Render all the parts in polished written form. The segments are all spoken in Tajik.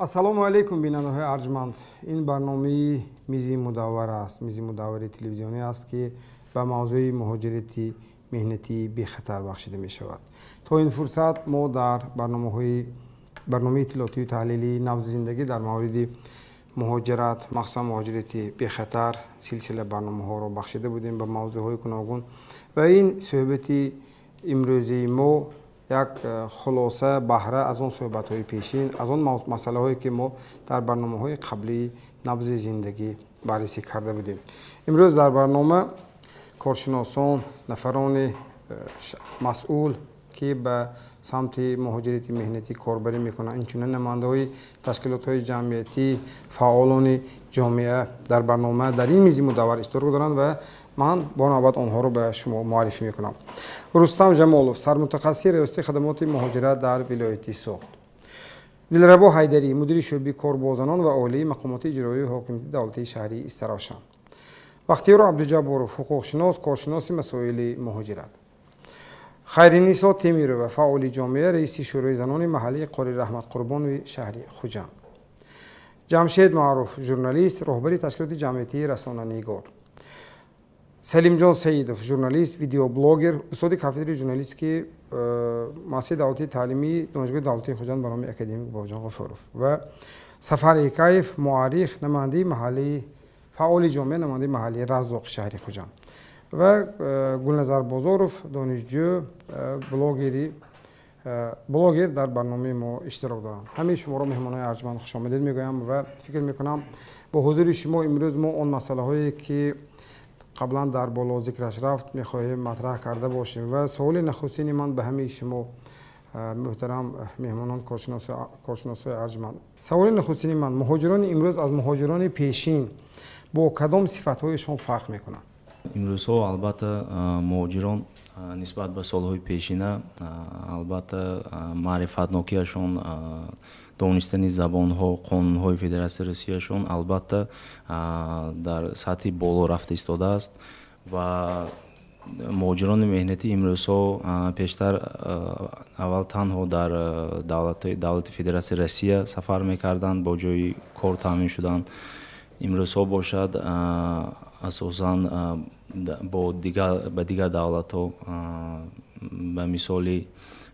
Ассалому алайкум, бинандаҳои арҷманд. Ин барномаи мизи мудаввар аст. Мизи мудаввари телевизионӣ аст, ки ба мавзӯи муҳоҷирати меҳнатии бехатар бахшида мешавад. То ин фурсат мо дар барномаи иттилоотию таҳлилии набзи зиндагӣ дар мавриди муҳоҷират, махсусан муҳоҷирати бехатар, силсила барномаҳоро бахшида будем ба мавзӯъҳои гуногун ва ин суҳбати имрӯзии мо як хулоса баҳра аз он суҳбатҳои пешин, аз он масъалаҳое ки мо дар барномаҳои қаблии набзи зиндагӣ баррасӣ карда будем. Имрӯз дар барнома коршиносон, нафарони масъул, ки ба самти муҳоҷирати меҳнатӣ корбарӣ мекунанд, инчунин намояндаҳои ташкилотҳои ҷамъиятӣ, фаъолони ҷомеа дар барнома дар ин мизи мудаввар иштирок доранд ва ман бо навбат онҳоро ба шумо муаррифӣ мекунам. Рустам Ҷамолов, сармутахассиси риёсати хадамоти муҳоҷират дар вилояти Суғд. Дилрабо Ҳайдарӣ, мудири шӯъбаи кор бо занон ва оилаи мақомоти иҷроии ҳокимияти давлатии шаҳри Истаравшан. Бахтиёр Абдуҷабборов, ҳуқуқшинос, коршиноси масоили муҳоҷират. Хайринисо Темирова, фаъоли ҷомеа, раиси шӯрои занони маҳаллии Қори Раҳмат Қурбонови шаҳри Хуҷанд. Ҷамшед Маъруф, журналист, роҳбари ташкилоти ҷамъиятии расонанигор. Салимҷон Саидов, журналист, видеоблогер, устоди кафедраи журналистики муассисаи давлатии таълимии Донишгоҳи давлатии Хуҷанд ба номи академик Бобоҷон Ғафуров ва Сафар Икаев, муаррих, намояндаи маҳаллии фаъоли ҷомеа, намояндаи маҳаллии Раззоқи шаҳри Хуҷанд ва Гулназар Бозоров, донишҷӯ, блогер дар барномаи мо иштирок доранд. Ҳамаи шуморо меҳмонони арҷманд хушомадед мегӯям ва фикр мекунам бо ҳузури шумо имрӯз мо он масъалаҳое ки қаблан дар боло зикраш рафт мехоҳем матраҳ карда бошем ва саволи нахустини ман ба ҳамаи шумо муҳтарам меҳмонон, коршиносои арҷманд, саволи нахустини ман: муҳоҷирони имрӯз аз муҳоҷирони пешин бо кадом сифатҳояшон фарқ мекунанд? Имрӯзҳо албатта муҳоҷирон нисбат ба солҳои пешина албатта маърифатнокиашон, донистани забонҳо, қонунҳои Федератсияи Русияшон албатта дар сатҳи боло рафта истодааст ва муҳоҷирони меҳнатӣ имрӯзҳо пештар аввал танҳо дар давлати Федератсияи Россия сафар мекарданд, бо ҷои кор таъмин шуданд. Имрӯзҳо бошад асосан ба дигар давлатҳо, ба мисоли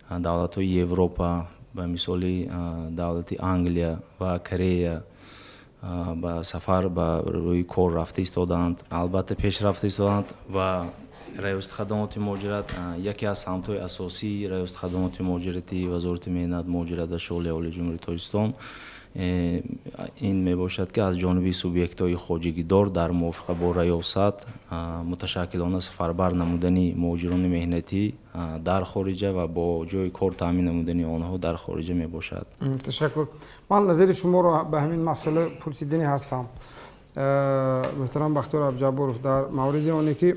давлатҳои Европа, ба мисоли давлати Англия ва Корея ба сафар ба рӯи кор рафта истодаанд, албатта пешрафта истодаанд ва Раёсати хадамоти муҳоҷират яке аз самтҳои асосии Раёсати хадамоти муҳоҷирати Вазорати меҳнат, муҳоҷират ва шуғли аҳолии Ҷумҳурии Тоҷикистон ин мебошад, ки аз ҷониби субъектҳои хоҷагидор дар мувофиқа бо раёсат муташаккилона сафарбар намудани муҳоҷирони меҳнатӣ дар хориҷа ва бо ҷои кор таъмин намудани онҳо дар хориҷа мебошад. Ташаккур. Ман назари шуморо ба ҳамин масъала пурсиданӣ ҳастам, муҳтарам Бахтиёр Абдуҷабборов, дар мавриди оне ки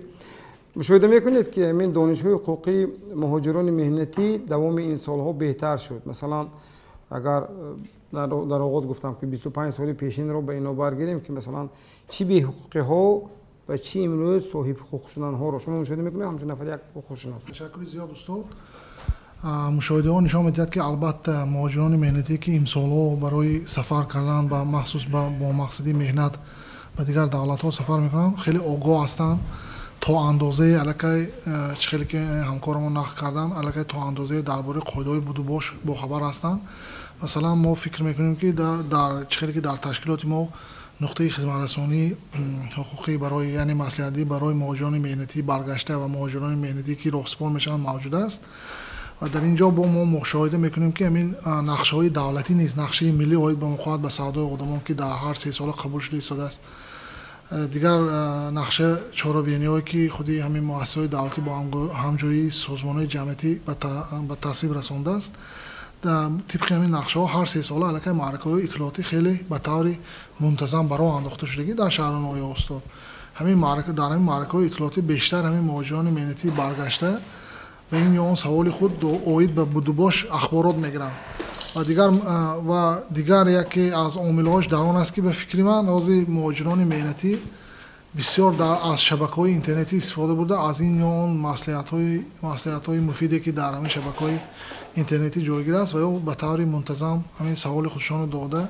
мушоҳида мекунед, ки ҳамин донишҳои ҳуқуқии муҳоҷирони меҳнатӣ давоми ин солҳо беҳтар шуд. Масалан, агар дар оғоз гуфтам, ки 25 соли пешинро ба ино баргирем, ки масалан чӣ беҳуқуқиҳо ва чӣ имрӯз соҳибҳуқуқ шуданҳоро шумо мушоҳида мекунед ҳамчун нафари як ҳуқуқшинос? Ташаккури зиёд, устод. Мушоҳидаҳо нишон медиҳад, ки албатта муҳоҷирони меҳнатӣ, ки имсолҳо барои сафар кардан ба махсус бо мақсади меҳнат ба дигар давлатҳо сафар мекунанд, хеле огоҳ ҳастанд. То андозаи аллакай чӣ хеле ки ҳамкорамон нақл карданд, аллакай то андозаи дар бораи қоидаҳои будубош бохабар ҳастанд. Масалан, мо фикр мекунем, ки дар чӣ хеле ки дар ташкилоти мо нуқтаи хизматрасонии ҳуқуқӣ барои, яъне маслиҳатӣ барои муҳоҷирони меҳнатӣ баргашта ва муҳоҷирони меҳнатӣ, ки роҳсипор мешаванд, мавҷуд аст ва дар ин ҷо бо мо мушоҳида мекунем, ки ҳамин нақшаҳои давлатӣ низ, нақшаи миллӣ оид ба муқовимат ба савдои одамон, ки дар ҳар 3 сола қабул шуда истодааст, дигар нақша чорабиниҳое, ки худи ҳамин муассисаҳои давлатӣ бо ҳамҷоии созмонҳои ҷамъиятӣ ба тасвиб расондааст, Тибқи ҳамин нақшаҳо ҳар 3 сола аллакай маъракаҳои иттилоотӣ хеле ба таври мунтазам ба роҳ андохта шудагӣ дар шаҳру ноҳия устод. Ҳамин маърака дар ҳамин маъракаҳои иттилоотӣ бештар ҳамин муҳоҷирони меҳнатӣ баргашта ба ин ё он саволи худ оид ба будубош ахборот мегиранд. Ва дигар яке аз омилҳош дар он аст, ки ба фикри ман ҳозир муҳоҷирони меҳнатӣ бисёр аз шабакаҳои интернетӣ истифода бурда, аз ин ё он маслиҳатҳои муфиде, ки дар ҳамин шабакаҳои интернетӣ ҷойгир аст, ва ё ба таври мунтазам ҳамин саволи худшонро дода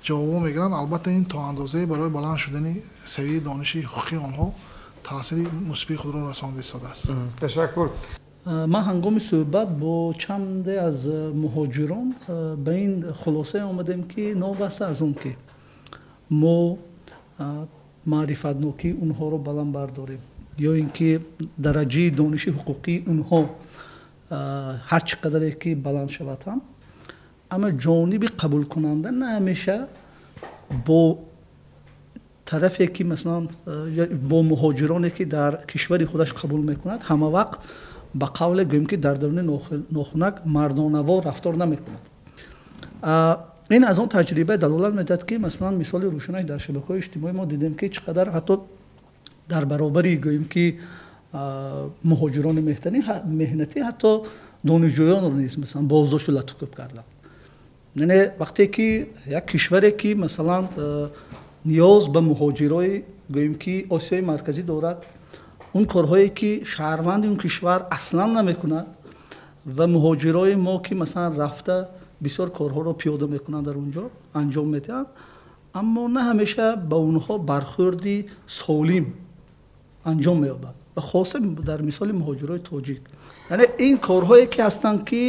ҷавобҳо мегиранд. Албатта, ин то андозае барои баланд шудани савияи дониши ҳуқуқии онҳо таъсири мусбии худро расонда истодааст. Ташаккур. Ман ҳангоми суҳбат бо чанде аз муҳоҷирон ба ин хулосае омадем, ки новобаста аз он ки мо маърифатнокии онҳоро баланд бардорем ё ин ки дараҷаи дониши ҳуқуқии онҳо ҳар чӣ қадаре ки баланд шавад ҳам, аммо ҷониби қабулкунанда на ҳамеша бо тарафе ки масалан бо муҳоҷироне ки дар кишвари худаш қабул мекунад, ҳама вақт ба қавле гӯем ки дар даруни нохунак мардонавор рафтор намекунад. Ин аз он таҷриба далолат медиҳад, ки масалан мисоли рӯшанаш дар шабакаҳои иҷтимоӣ мо дидем, ки чӣ қадар ҳатто дар баробари гӯем ки муҳоҷирони меҳнатӣ ҳатто донишҷӯёнро низ масалан боздошту латукӯб карданд. Яъне вақте ки як кишваре ки масалан ниёз ба муҳоҷирои гӯем ки Осиёи Марказӣ дорад, он корҳое ки шаҳрванди он кишвар аслан намекунад ва муҳоҷирои мо ки масалан рафта бисёр корҳоро пиёда мекунанд, дар он ҷо анҷом медиҳанд, аммо на ҳамеша ба онҳо бархӯрди солим анҷом меёбад, ва хоса дар мисоли муҳоҷирои тоҷик. Яъне ин корҳое ки ҳастанд, ки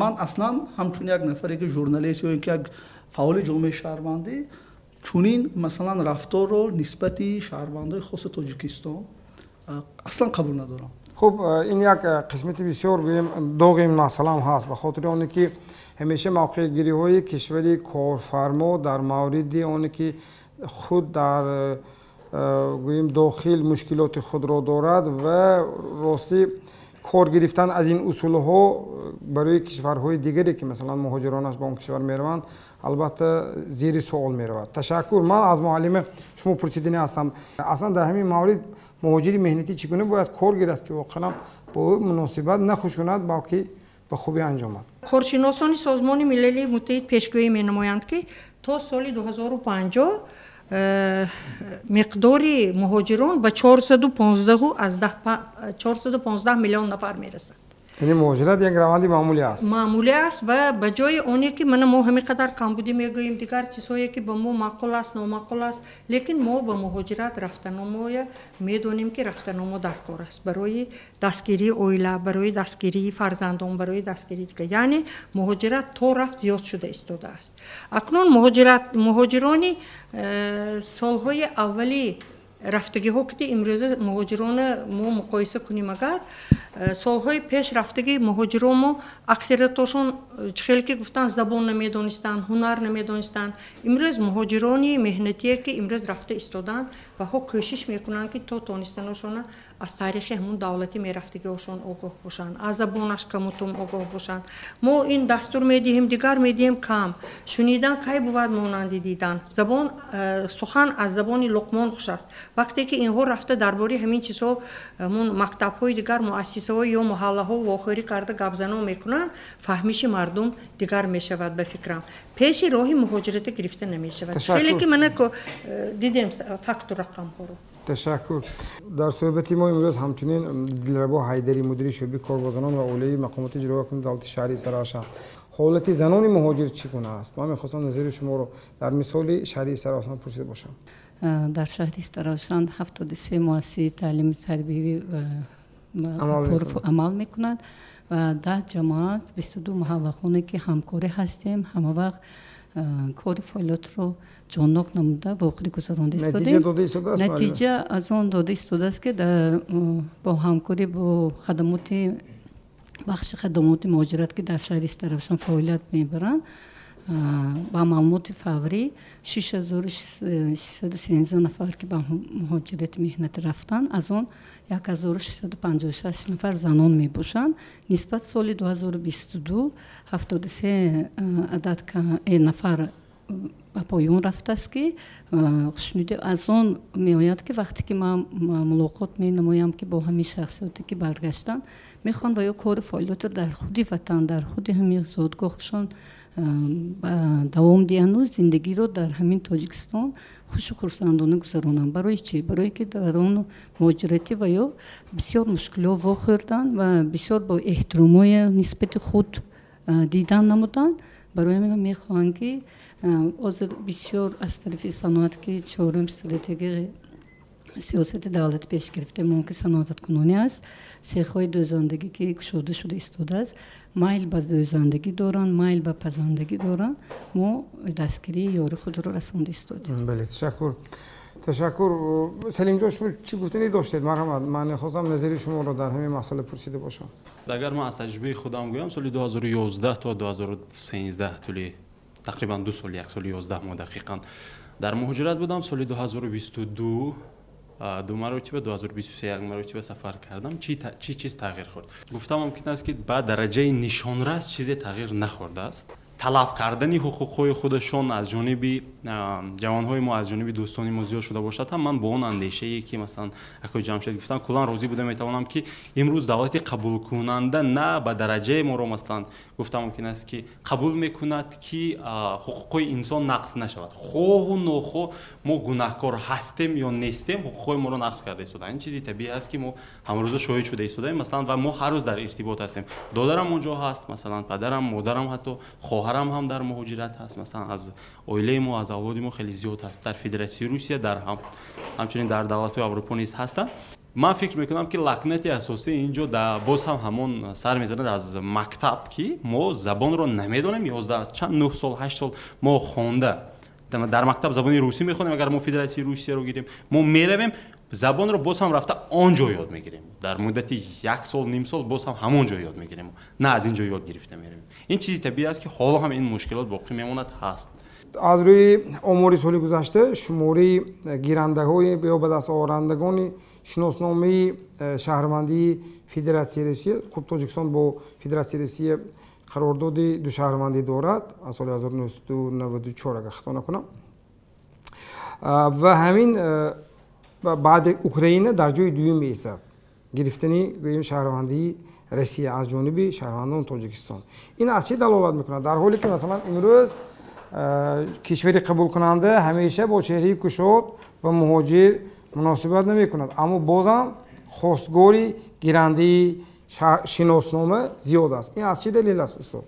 ман аслан ҳамчун як нафаре ки журналист ё ин ки як фаъоли ҷомеаи шаҳрвандӣ чунин масалан рафторро нисбати шаҳрвандои хоси Тоҷикистон аслан қабул надорам. Хуб, ин як қисмати бисёр гӯем доғи ин масъала ҳам ҳаст, ба хотири оне ки ҳамеша мавқеъгириҳои кишвари корфармо дар мавриди оне ки худ дар гӯем дохил мушкилоти худро дорад ва ростӣ кор гирифтан аз ин усулҳо барои кишварҳои дигаре ки масалан муҳоҷиронаш ба он кишвар мераванд, албатта зери суол меравад. Ташаккур. Ман аз муаллима шумо пурсидани ҳастам, аслан дар ҳамин маврид муҳоҷири меҳнатӣ чӣ гуна бояд кор гирад, ки воқеан бо ӯ муносибат нахушунад, балки ба хубӣ анҷомад? Коршиносони Созмони Милалии Муттаҳид пешгӯӣ менамоянд, ки то соли 2050 миқдори муҳоҷирон ба 415 миллион нафар мерасад. Яъне муҳоҷират як раванди маъмулӣ аст. Маъмулӣ аст ва ба ҷои оне ки мана мо ҳамин қадар камбудӣ мегӯем, дигар чизҳое ки ба мо маъқул аст, номаъқул аст, лекин мо ба муҳоҷират рафтаномоя медонем, ки рафтаномо дар кор аст барои дастгирии оила, барои дастгирии фарзандон, барои дастгирии дигар. Яъне муҳоҷират то рафт зиёд шуда истодааст. Акнун муҳоҷирони солҳои аввали рафтагиҳо ки имрӯза муҳоҷирона мо муқоиса кунем, агар солҳои пеш рафтаги муҳоҷирон мо аксариятошон, чӣ хеле ки гуфтанд, забон намедонистанд, ҳунар намедонистанд. Имрӯз муҳоҷирони меҳнатие ки имрӯз рафта истоданд, ваҳо кӯшиш мекунанд, ки то тонистаношона аз таърихи ҳамун давлати мерафтагиҳошон огоҳ бошанд, аз забонаш камутум огоҳ бошанд. Мо ин дастур медиҳем, дигар медиҳем, кам шунидан кай бувад монанди дидан. Забон сухан аз забони Луқмон хуш аст. Вақте ки инҳо рафта дар бораи ҳамин чизҳо ҳамун мактабҳои дигар, муассисаҳо ё маҳаллаҳо вохӯрӣ карда гапзанон мекунанд, фаҳмиши мардум дигар мешавад. Ба фикрам, пеши роҳи муҳоҷирата гирифта намешавад. Хеле ки мана дидем факту рақамҳоро. Ташаккур. Дар суҳбати мо имрӯз ҳамчунин Дилрабо Ҳайдарӣ, мудири шӯъбаи корбозонон ва олияи мақомоти иҷроия ҳукумати давлати шаҳри Истаравшан. Ҳолати занони муҳоҷир чӣ гуна аст? Ман мехостам назари шуморо дар мисоли шаҳри Истаравшан пурсида бошам. Дар шаҳри Истаравшан 73 муассисаи таълими тарбиявӣ амал мекунад ва 10 ҷамоат, 22 маҳаллахоне ки ҳамкорӣ ҳастем, ҳама вақт кори фаъолиятро ҷоннок намуда вохӯрӣ гузаронда истодем. Натиҷа аз он дода истодааст, ки бо ҳамкорӣ бо хадамоти бахши хадамоти муҳоҷират, ки дар шаҳри Истаравшан фаъолият мебаранд, Ба маълумоти фаврӣ 6613 нафар ки ба муҳоҷирати меҳнатӣ рафтанд, аз он 1656 нафар занон мебошанд. Нисбат соли 2022 73 адад нафар ба поён рафтааст, ки хушнудӣ аз он меояд, ки вақте ки ман мулоқот менамоям, ки бо ҳамин шахсиёте ки баргаштанд, мехоҳанд ва ё кори фаъолиятро дар худи ватан, дар худи ҳамин зодгоҳшон давом диҳанду зиндагиро дар ҳамин Тоҷикистон хушу хурсандона гузаронанд. Барои чӣ? Барое ки дар он муҳоҷиратӣ ва ё бисёр мушкилиҳо вохӯрданд ва бисёр бо эҳтиромое нисбати худ дидан намуданд. Барои ҳамин мехоҳанд, ки ҳозир бисёр аз тарафи саноат, ки чорум стратегияи сиёсати давлати пеш гирифта мо, ки саноаткунонӣ аст, сехҳои дӯзандагӣ ки кушода шуда истодааст, майл ба дӯзандагӣ доранд, майл ба пазандагӣ доранд. Мо дастгирии ёри худро расонда истодем. Бале, ташаккур, ташаккур. Салимҷон, шумо чӣ гуфтанӣ доштед? Марҳамат, ман мехостам назари шуморо дар ҳамин масъала пурсида бошам. Агар ман аз таҷрибаи худам гӯям, соли 2011 то 2013, тӯли тақрибан 2 сол, 1 соли 11 моҳ дақиқан дар муҳоҷират будам. Соли 2022 ду маротиба, 2023 як маротиба сафар кардам. Чӣ чиз тағйир хӯрд? Гуфтам мумкин аст, ки ба дараҷаи нишонрас чизе тағйир нахӯрдааст. Талаб кардани ҳуқуқҳои худашон аз ҷониби ҷавонҳои мо, аз ҷониби дӯстони мо зиёд шуда бошад ҳам, ман бо он андешае, ки масалан акои Ҷамшед гуфтам, куллан розӣ буда метавонам, ки имрӯз давлати қабулкунанда на ба дараҷаи моро, масалан, гуфта мумкин аст, ки қабул мекунад, ки ҳуқуқҳои инсон нақз нашавад. Хоҳу нохоҳ мо гунаҳкор ҳастем ё нестем, ҳуқуқҳои моро нақз карда истодаанд. Ин чизи табиӣ аст, ки мо ҳамрӯза шоҳид шуда истодаем, масалан, ва мо ҳар рӯз дар иртибот ҳастем. Додарам он ҷо ҳаст, масалан, падарам, модарам, ҳатто хоҳарам ҳам дар муҳоҷират ҳаст. Масалан, аз оилаи мо, аз авлоди мо хеле зиёд ҳаст дар Федератсияи Русия, дар ҳамчунин дар давлатҳои Аврупо низ ҳастанд. Ман фикр мекунам, ки лакнати асосӣ ин ҷо боз ҳам ҳамон сар мезанад аз мактаб, ки мо забонро намедонем. 11 чанд, 9 сол, 8 сол мо хонда дар мактаб забони русӣ мехонем. Агар мо Федератсияи Русияро гирем, мо меравем, забонро боз ҳам рафта он ҷо ёд мегирем. Дар муддати як сол, ним сол боз ҳам ҳамон ҷо ёд мегирем, на аз ин ҷо ёд гирифта меравем. Ин чизи табиӣ аст, ки ҳоло ҳам ин мушкилот боқӣ мемонад, ҳаст. Аз рӯи омори соли гузашта, шумораи гирандаҳои ё ба даст оварандагони шиносномаи шаҳрвандии Федератсияи Русия, хуб, Тоҷикистон бо Федератсияи Русия қарордоди душаҳрвандӣ дорад аз соли 1994, агар хато накунам, ва ҳамин баъди Украина дар ҷои дуюм меистад гирифтани, гӯем, шаҳрвандии Россия аз ҷониби шаҳрвандони Тоҷикистон. Ин аз чӣ далолат мекунад, дар ҳоле ки, масалан, имрӯз кишвари қабулкунанда ҳамеша бо чеҳраи кушод ба муҳоҷир муносибат намекунад, аммо бозам хостгори гирандаи шиноснома зиёд аст? Ин аз чӣ далел аст, устод?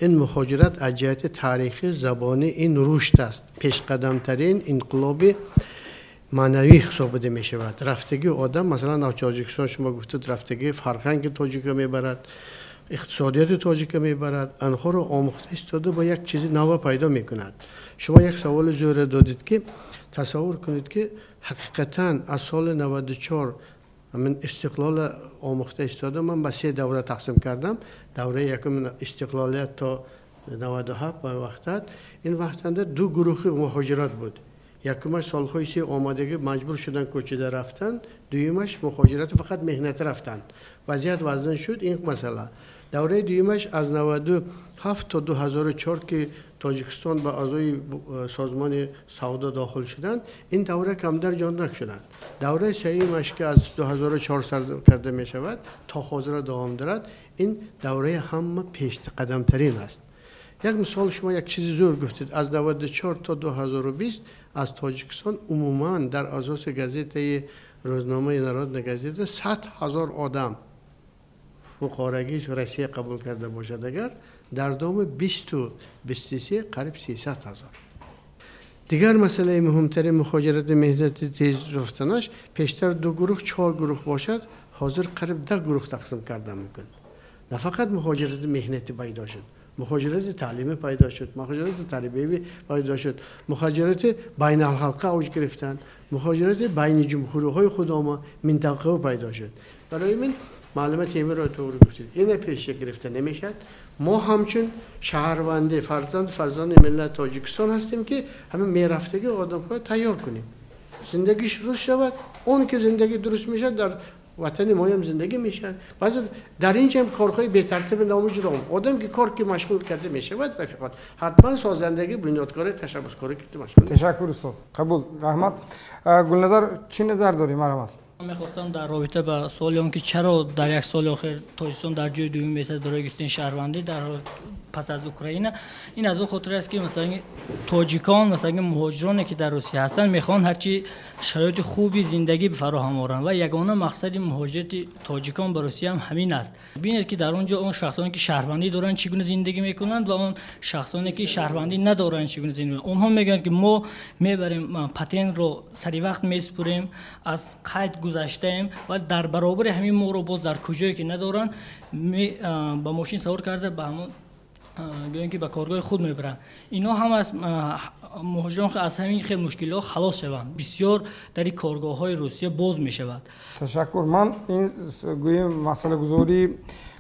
Ин муҳоҷират аз ҷиҳати таърихӣ, забонӣ ин рушд аст, пешқадамтарин инқилоби маънавӣ ҳисобида мешавад. Рафтагии одам, масалан, аз Тоҷикистон, шумо гуфтед, рафтагии фарҳанги тоҷика мебарад, иқтисодияти тоҷика мебарад, анҳоро омӯхта истода ба як чизи нава пайдо мекунад. Шумо як саволи зӯре додед, ки тасаввур кунед, ки ҳақиқатан аз соли 94 ман истиқлол омӯхта истода, ман ба се давра тақсим кардам. Давраи якум истиқлолият то 97. Ба вақтат ин вақтанда ду гурӯҳи муҳоҷират буд. Якумаш солҳои 30 омадагӣ, маҷбур шудан кӯчида рафтан. Дуюмаш муҳоҷирати фақат меҳнатӣ рафтан. Вазъият вазнин шуд, ин масъала. Давраи дуюмаш аз 97 то 2004, ки Тоҷикистон ба аъзои созмони савдо дохил шуданд, ин давра камтар ҷоннак шуданд. Давраи сеюмаш, ки аз 2004 сар карда мешавад, то ҳозира давом дорад, ин давраи ҳама пешқадамтарин аст. Як мисол, шумо як чизи зӯр гуфтед: аз 94 то 2020 аз Тоҷикистон умуман дар асоси газетаи рӯзномаи Народная газета 100 000 одам фуқорагиш Россия қабул карда бошад, агар дар давоми 20-23 қариб 300 000. Дигар масъалаи муҳимтарин муҳоҷирати меҳнати тез рафтанаш: пештар ду гурӯҳ, чор гурӯҳ бошад, ҳозир қариб 10 гурӯҳ тақсим карда мумкин. На фақат муҳоҷирати меҳнатӣ пайдо шуд, муҳоҷирати таълимӣ пайдо шуд, муҳоҷирати тарбиявӣ пайдо шуд, муҳоҷирати байналхалқа авҷ гирифтанд, муҳоҷирати байни ҷумҳуриҳои худома, минтақавӣ пайдо шуд. Барои мин маълумоти имро тоғри гуфтед, ина пеша гирифта намешавад. Мо ҳамчун шаҳрванди фарзанди миллати Тоҷикистон ҳастем, ки ҳамин мерафтагӣ одамҳоро тайёр кунем, зиндагиш дуруст шавад. Он ки зиндагӣ дуруст мешавад, дар ватани моям зиндагӣ мешавад. Баъзе дар инҷа ҳам корҳои бетартиби номавҷуд. Одам ки кор ки машғул карда мешавад, рафиқот, ҳатман созандагӣ, бунёдкорӣ, ташаббускорӣ ки машғул. Ташаккур, устод, қабул, раҳмат. Гулназар, чӣ назар дорӣ? Марҳамат. Ман мехостам дар робита ба суоли он ки чаро дар як соли охир Тоҷикистон дар ҷои дуюм меистад барои гирифтани шаҳрвандӣ дар пас аз Украина, ин аз он хотир аст, ки масалан тоҷикон, масалан муҳоҷироне ки дар Русия ҳастанд, мехоҳанд ҳарчи шароити хуби зиндагӣ фароҳам оранд ва ягона мақсади муҳоҷирати тоҷикон ба Русия ҳам ҳамин аст. Бинед, ки дар он ҷо он шахсоне ки шаҳрвандӣ доранд, чӣ гуна зиндагӣ мекунанд ва он шахсоне ки шаҳрвандӣ надоранд, чӣ гуна зиндагӣ. Онҳо мегӯянд, ки мо мебарем, патентро сари вақт месупурем, аз қайд гузаштаем ва дар баробари ҳамин моро боз дар куҷое ки надоранд, ба мошин савор карда, ба ҳамон гӯем ки ба коргоҳи худ мебаранд. Инҳо ҳам аз муҳоҷирон аз ҳамин хел мушкилиҳо халос шаванд. Бисёр дар ин коргоҳҳои Русия боз мешавад. Ташаккур. Ман ин гӯем масъалагузории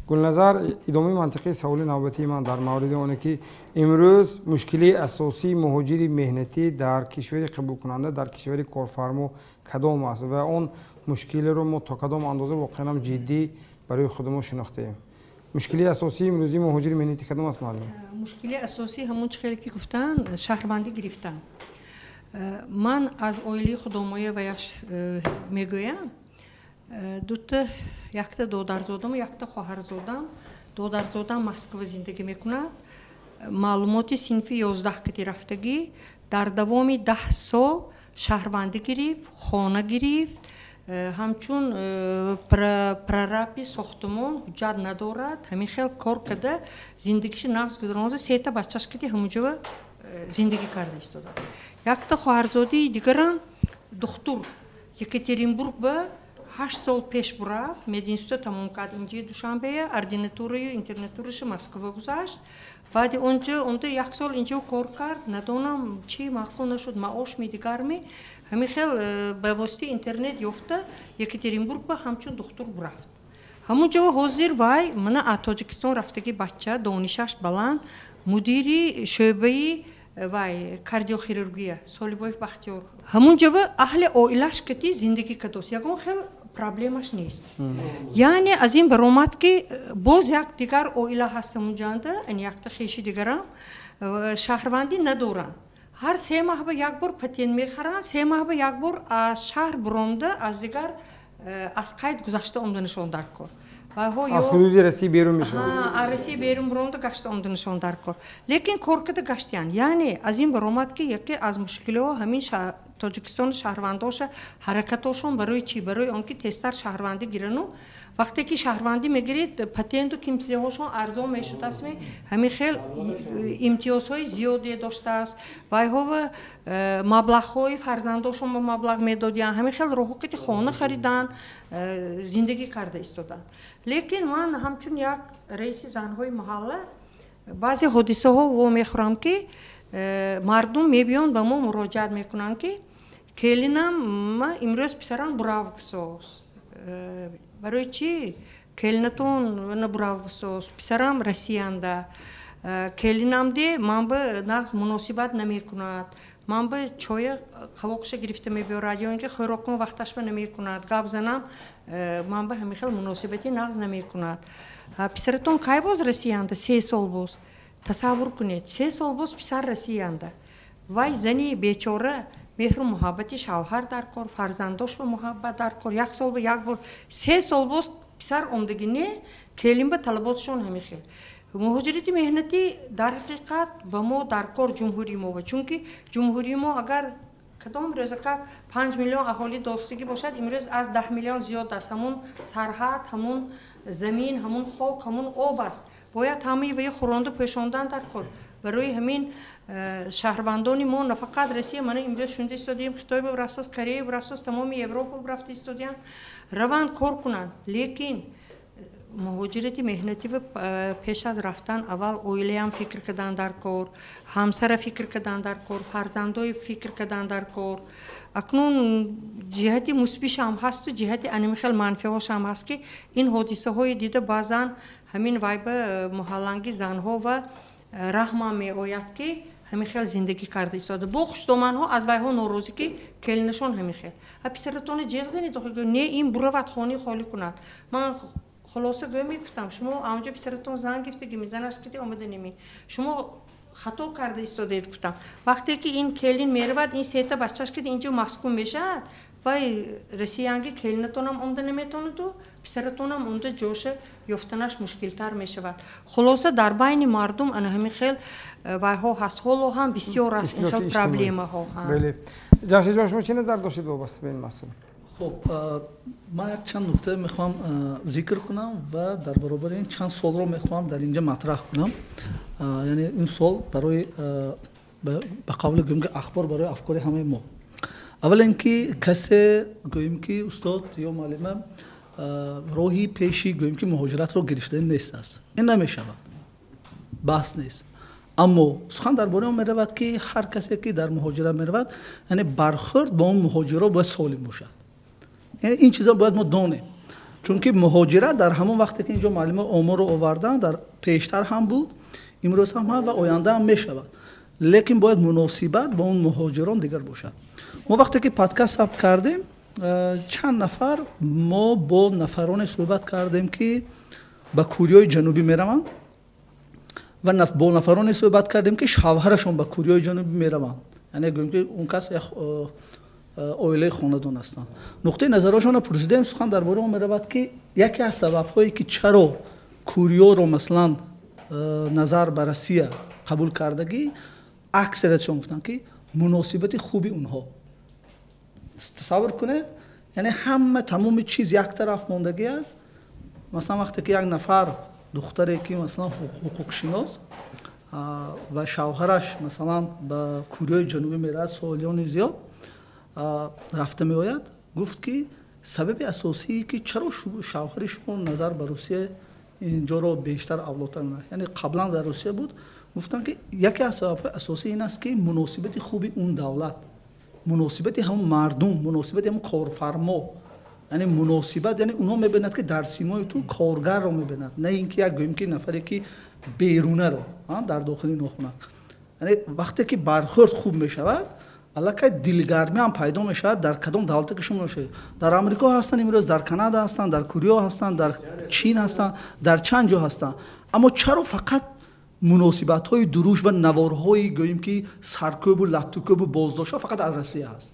Гулназар идомаи мантиқии саволи навбатии ман дар мавриди оне ки имрӯз мушкилии асосии муҳоҷири меҳнатӣ дар кишвари қабулкунанда, дар кишвари корфармо кадом аст ва он мушкилиро мо то кадом андоза воқеан ҳам ҷиддӣ барои худамон шинохтаем. Мушкилии асосии имрӯзии муҳоҷири меҳнатӣ кадом аст, муаллим? Мушкилии асосӣ ҳамон чӣ хеле ки гуфтанд, шаҳрвандӣ гирифтан. Ман аз оилаи худомоя ваяш мегӯям, дута, якта додарзодам, якта хоҳарзодам. Додарзодам Москва зиндагӣ мекунад, маълумоти синфи 11 кати рафтагӣ, дар давоми 10 сол шаҳрвандӣ гирифт, хона гирифт, ҳамчун прораби сохтумон ҳуҷҷат надорад, ҳамин хел кор карда зиндагиша нағз гузаронда, сета бачаш кати ҳамунҷо зиндагӣ карда истодад. Якта хоҳарзодии дигарам духтур Екатеринбург ба 8 сол пеш бурафт, мединститут тамом кард инҷи Душанбея, ординатураю интернатураша Москва гузашт. Баъди онҷо омда як сол инҷо кор кард, надонам чӣ маъқул нашуд, маош ми дигар ми, ҳамин хел ба воситаи интернет ёфта Екатеринбург ба ҳамчун духтур бурафт. Ҳамун ҷо ҳозир вай мана аз Тоҷикистон рафтаги бача, донишаш баланд, мудири шӯъбаи вай кардиохирургия Солибоев Бахтиёр. Ҳамун ҷо аҳли оилаш кати зиндагӣ кардост, ягон хел проблемаш нест. Яъне аз ин баромад, ки боз як дигар оила ҳаст ҳамунҷанда, якта хеши дигарам шаҳрвандӣ надоранд. Ҳар 3 моҳ ба як бор патент мехаранд, 3 моҳ ба як бор аз шаҳр буромда, аз дигар аз қайд гузашта омданашон дар кор. Аз ҳудуди Россия берун мешаванд. Аз Россия берун буромда гашта омданашон дар кор. Лекин кор карда гаштиянд. Яъне аз ин баромад, ки яке аз мушкилиҳо ҳамин Тоҷикистон шаҳрвандоша ҳаракатошон барои чӣ? Барои он ки тезтар шаҳрвандӣ гирану вақте ки шаҳрвандӣ мегиред, патенту кимсиҳошон арзон мешудааст, ҳамин хел имтиёзҳои зиёде доштааст. Вайҳо маблағҳои фарзандошон ба маблағ медодиянд, ҳамин хел роҳо ки хона харидан, зиндагӣ карда истоданд. Лекин ман ҳамчун як раиси занҳои маҳалла баъзе ҳодисаҳо вомехӯрам, ки мардум мебиёнд ба мо муроҷиат мекунанд, ки келинам ма имрӯз писарам буравгсоз. Барои чӣ келинатон набуравгсоз? Писарам Россиянда, келинам де ман ба нағз муносибат намекунад, ман ба чоя қавоқша гирифта мебиёрад ё ин ки хӯрокон вақташба намекунад, гап занам ман ба ҳамин хел муносибати нағз намекунад. Писаратон кай боз Россиянда? 3 сол боз. Тасаввур кунед, 3 сол боз писар Россиянда. Вай зани бечора меҳру муҳаббати шавҳар дар кор, фарзандош ба муҳаббат дар кор, як сол ба як бор, 3 сол боз писар омдагӣ не, келин ба талаботшон ҳамин хел. Муҳоҷирати меҳнатӣ дар ҳақиқат ба мо дар кор ҷумҳурии мо, чунки ҷумҳурии мо агар кадом рӯзака 5 миллион аҳолӣ достагӣ бошад, имрӯз аз 10 миллион зиёд аст. Ҳамун сарҳад, ҳамун замин, ҳамун хок, ҳамун об аст. Бояд ҳамаи ваи хӯронду пӯшондан дар кор. Барои ҳамин шаҳрвандони мо нафақат Россия, мана имрӯз шунида истодием, Хитой рафтааст, Корея рафтааст, тамоми Европа рафта истодиям, раванд кор кунанд. Лекин муҳоҷирати меҳнатӣ пеш аз рафтан аввал оилаям фикр кардан дар кор, ҳамсара фикр кардан дар кор, фарзандои фикр кардан дар кор. Акнун ҷиҳати мусбишам ҳасту ҷиҳати анами хел манфиҳошам ҳаст, ки ин ҳодисаҳои дида баъзан Ҳамин вай ба маҳалланги занҳо ва раҳма меояд, ки ҳамин хел зиндагӣ карда истода. Бо хушдоманҳо аз вайҳо норозӣ, ки келинашон ҳамин хел. А писаратона ҷеғ занед, не, ин буравад, хони холӣ кунад. Ман хулоса гӯя мегуфтам, шумо анҷо писаратон зан гирифтаги, мизанаш киди омада неми. Шумо хато карда истодаед, гуфтам. Вақте ки ин келин меравад, ин сета бачаш киди инҷо маскун мешавад, вай россиянги келинатонам омда наметонаду, писаратонам омда ҷоша ёфтанаш мушкилтар мешавад. Хулоса, дар байни мардум ана ҳамин хел вайҳо ҳаст, ҳоло ҳам бисёр аст ин хел проблемаҳо. Ҷамшедҷон, шумо чӣ назар доштед вобаста ба ин масъала? Хуб, ман як чанд нукта мехоҳам зикр кунам ва дар баробари ин чанд суолро мехоҳам дар инҷа матраҳ кунам. Яъне ин суол барои ба қавли гӯем ки ахбор барои афкори ҳамаи мо. Аввал ин ки касе гӯем ки устод ё муаллима роҳи пеши гӯем ки муҳоҷиратро гирифта нест аст. Ин намешавад. Баҳс нест. Аммо сухан дар бораи он меравад ки ҳар касе ки дар муҳоҷират меравад, яъне бархӯрд бо он муҳоҷиро бояд солим бошад. Яъне ин чиза бояд мо донем. Чунки муҳоҷират дар ҳамон вақте ки инҷо муаллима оморро овардан, дар пештар ҳам буд, имрӯз ҳам ҳаст ва оянда ҳам мешавад. Лекин бояд муносибат бо он муҳоҷирон дигар бошад. Мо вақте ки подкаст сабт кардем, чанд нафар мо бо нафароне суҳбат кардем ки ба Кореяи Ҷанубӣ мераванд ва бо нафароне суҳбат кардем ки шавҳарашон ба Кореяи Ҷанубӣ мераванд. Яъне гӯем ки он кас як оилаи хонадон ҳастанд. Нуқтаи назарашонро пурсидем, сухан дар бораи он меравад ки яке аз сабабҳое ки чаро Кореяро масалан назар ба Россия қабул кардагӣ, аксариятшон гуфтанд ки муносибати хуби онҳо. Тасаввур кунед, яъне ҳама тамоми чиз як тараф мондагӣ аст. Масалан вақте ки як нафар духтаре ки масалан ҳуқуқшинос ва шавҳараш масалан ба Кореяи Ҷанубӣ меравад, солиёни зиёд рафта меояд, гуфт ки сабаби асосие ки чаро шавҳари шумо назар ба Русия инҷоро бештар авлотар, яъне қаблан дар Русия буд, гуфтанд ки яке аз сабабҳои асосӣ ин аст ки муносибати хуби он давлат, муносибати ҳамон мардум, муносибати ҳамон корфармо, яъне муносибат, яъне онҳо мебинанд ки дар симои ту коргарро мебинанд, на ин ки як гӯем ки нафаре ки берунаро дар дохили нохунак. Яъне вақте ки бархӯрд хуб мешавад, аллакай дилгармӣ ҳам пайдо мешавад дар кадом давлате ки шумо бошед. Дар Амрико ҳастанд имрӯз, дар Канада ҳастанд, дар Корея ҳастанд, дар Чин ҳастанд, дар чанд ҷо ҳастанд. Аммо чаро фақат муносибатҳои дуруш ва наворҳои гӯем ки саркӯбу латтукӯбу боздоштҳо фақат аз Россия ҳаст?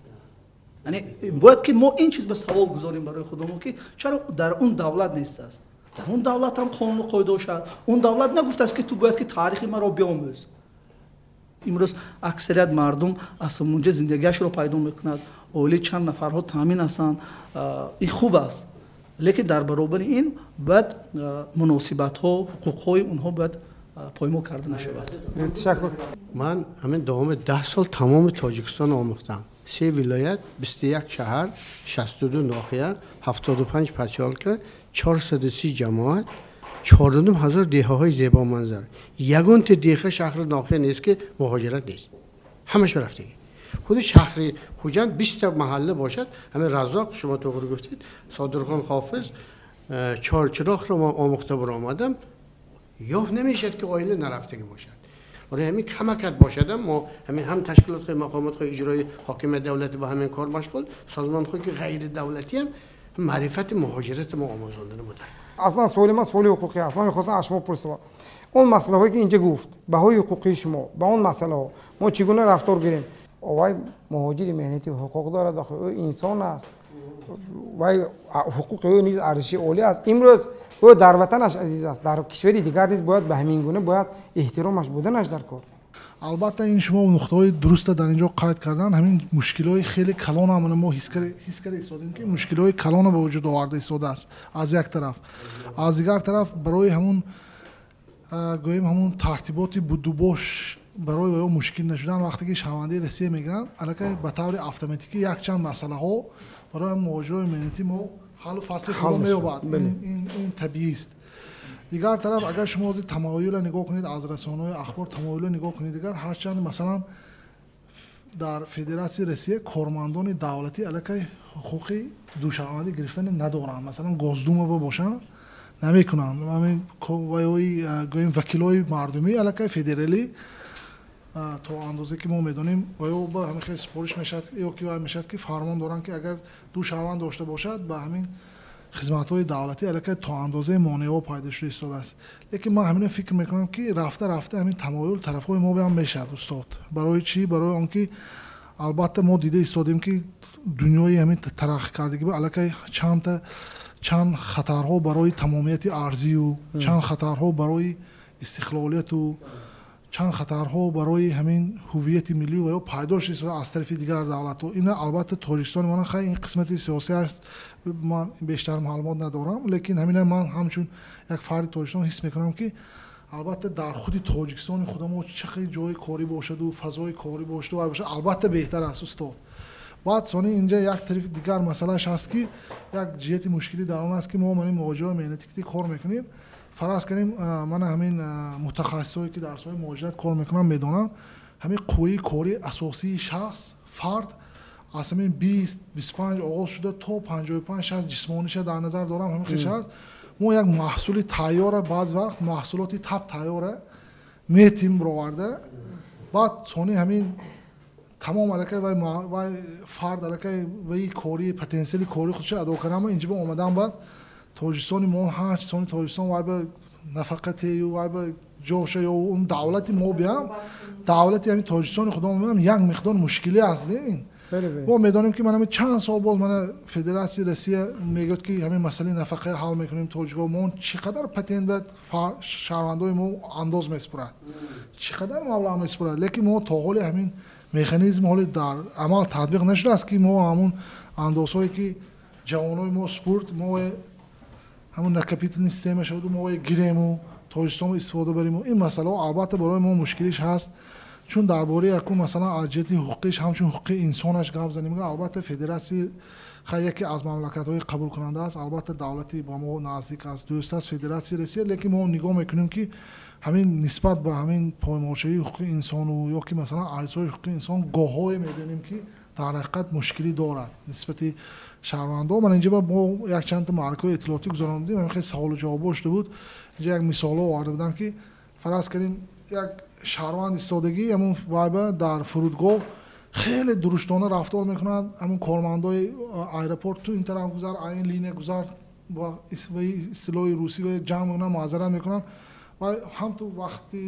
Яъне бояд ки мо ин чиз ба савол гузорем барои худамон ки чаро дар он давлат нест аст. Дар он давлат ҳам қонуну қоида шад. Он давлат нагуфтааст ки ту бояд ки таърихи маро биомӯз. Имрӯз аксарият мардум аз ҳамонҷо зиндагиашро пайдо мекунад, оилаи чанд нафарҳо таъмин ҳастанд. Ин хуб аст, лекин дар баробари ин бояд муносибатҳо, ҳуқуқҳои онҳо бояд поймол карда нашавад. Ташаккур. Ман ҳамин давоми 10 сол тамоми Тоҷикистон омӯхтам. 3 вилоят, 21 шаҳар, 62 ноҳия, 75 посёлка, 430 ҷамоат, 4,5 ҳазор деҳаҳои зебоманзар. Ягонта деҳа, шаҳри ноҳия нест ки муҳоҷират нест. Ҳамаш рафтагӣ. Худи шаҳри Хуҷанд 20 та маҳалла бошад, ҳамин Раззоқ, шумо тоғри гуфтед, Содирхон Ҳофиз, Чорчироғро ман омӯхта баромадам, ёфт намешавад ки оила нарафтагӣ бошад. Барои ҳамин камакат бошадам, мо ҳамин ҳам ташкилотҳои мақомотҳои иҷроии ҳокимияти давлатӣ ба ҳамин кор машғул, созмонҳое ки ғайридавлатӣ ҳам маърифати муҳоҷирати мо омӯзондани буд. Аслан суоли ман суоли ҳуқуқӣ аст. Ман мехостам аз шумо пурсам. Он масъалаҳое ки инҷа гуфт, баҳои ҳуқуқии шумо ба он масъалаҳо мо чӣ гуна рафтор гирем? Вай муҳоҷири меҳнатӣ ҳуқуқ дорад, охир ӯ инсон аст. Вай ҳуқуқи ӯ низ арзиши олӣ аст. Имрӯз ӯ дар ватанаш азиз аст, дар кишвари дигар низ бояд ба ҳамин гуна бояд эҳтиромаш буданаш дар кор. Албатта ин шумо нуқтаҳои дуруста дар инҷо қайд кардан, ҳамин мушкилиҳои хеле калон ҳам мо ҳис карда истодем ки мушкилиҳои калона ба вуҷуд оварда истодааст аз як тараф. Аз дигар тараф барои ҳамун гӯем ҳамун тартиботи будубош барои ё мушкил нашудан вақте ки шаҳрвандии Россия мегиранд, аллакай ба таври автоматикӣ якчанд масъалаҳо барои муҳоҷирони меҳнатӣ мо ҳаллу фасли худро меёбад. Ин табиист. Дигар тараф агар шумо ҳозир тамоюлро нигоҳ кунед, аз расонаҳои ахбор тамоюлро нигоҳ кунед, дигар ҳарчанд масалан дар Федератсияи Россия кормандони давлатӣ аллакай ҳуқуқи душаҳрвандӣ гирифтани надоранд. Масалан Госдума бошанд, Намекунанд. Ҳамин вайҳои, гӯем, вакилҳои мардумӣ аллакай федералӣ, то андозе ки мо медонем, вайҳо ба ҳамин хел супориш мешавад ё ки вай мешавад, ки фармон доранд, ки агар ду шаҳрванд дошта бошад, ба ҳамин хизматҳои давлатӣ аллакай то андозаи монеаҳо пайдо шуда истодааст. Лекин ман ҳамина фикр мекунам, ки рафта рафта ҳамин тамоюл тарафҳои мо ҳам мешавад, устод. Барои чӣ? Барои он ки албатта мо дида истодем, ки дунёи ҳамин тараққӣ кардагӣ аллакай чандта чанд хатарҳо барои тамомияти арзию, чанд хатарҳо барои истиқлолияту, чанд хатарҳо барои ҳамин ҳуввияти миллӣ ва ё пайдо шуда аз тарафи дигар давлатҳо. Ина албатта Тоҷикистони мана, хай, ин қисмати сиёсӣ аст, ман бештар маълумот надорам, лекин ҳамина ман ҳамчун як фарди Тоҷикистон ҳис мекунам, ки албатта дар худи Тоҷикистони худамо чӣ хел ҷои корӣ бошаду фазои корӣ бошаду вай бошад, албатта беҳтар аст, устод. Баъд сони инҷа як тарафи дигар масъалааш ҳаст, ки як ҷиҳати мушкилӣ дар он аст, ки мо мани муҳоҷирои меҳнатӣ кор мекунем. Фараз кунем, мана ҳамин мутахассисое, ки дар соҳаи муҳоҷират кор мекунанд, медонанд, ҳамин қувваи кории асосии шахс, фард, аз ҳамин 20-25 оғоз шуда то 55-60 ҷисмониша дар назар дорам, ҳамин хел шахс. Мо як маҳсули тайёра, баъзе вақт маҳсулоти таб тайёра метим бироварда, баъд сони ҳамин тамом аллакай вай фард аллакай ваи кори потенсиали кори худша адо кардам, инҷа ба омадан, баъд Тоҷикистони мо ҳач сони Тоҷикистон вай ба нафақа тею, вай ба ҷоша ё он давлати мо биям, давлати ҳамин Тоҷикистони худо биям, як миқдор мушкилӣ аст. Ин мо медонем, ки ман ҳамин чанд сол боз мана Федератсияи Россия мегӯяд, ки ҳамин масъалаи нафақа ҳал мекунем. Тоҷикҳо мо чӣ қадар патент ба шаҳрвандои мо андоз месупорад, чӣ қадар маблағ месупорад, лекин мо то ҳоли ҳамин механизм ҳоли дар амал татбиқ нашудааст, ки мо ҳамун андозҳое, ки ҷавонои мо супурд, мо ҳамун накопительный система шуду, мо гирему Тоҷикистонро истифода барему. Ин масъалаҳо албатта барои мо мушкилиш ҳаст, чун дар бораи якум масалан аз ҷиҳати ҳуқуқиш, ҳамчун ҳуқуқи инсонаш гап занем, албатта федератсия хай яке аз мамлакатҳои қабулкунанда аст, албатта давлати ба мо наздик аст, дӯст аст Федератсияи Россия, лекин мо нигоҳ мекунем, ки ҳамин нисбат ба ҳамин поймолшавии ҳуқуқи инсону ё ки масалан арзҳои ҳуқуқи инсон гоҳҳое мебинем, ки дар ҳақиқат мушкилӣ дорад нисбати шаҳрвандо. Ман инҷа мо якчандта маъракаҳои иттилоотӣ гузарондем, ҳамин хел саволу ҷавобҳо шуда буд. Инҷа як мисолҳо оварда буданд, ки фараз кардем, як шаҳрванд истодагӣ, ҳамун вайба дар фурудгоҳ хеле дуруштона рафтор мекунад, ҳамун кормандои аэропорт: «Ту ин тараф гузар, ин линия гузар», ба истилоҳи русӣ ҷамъ мекунанд, маъзарат мекунанд ва ҳам ту вақти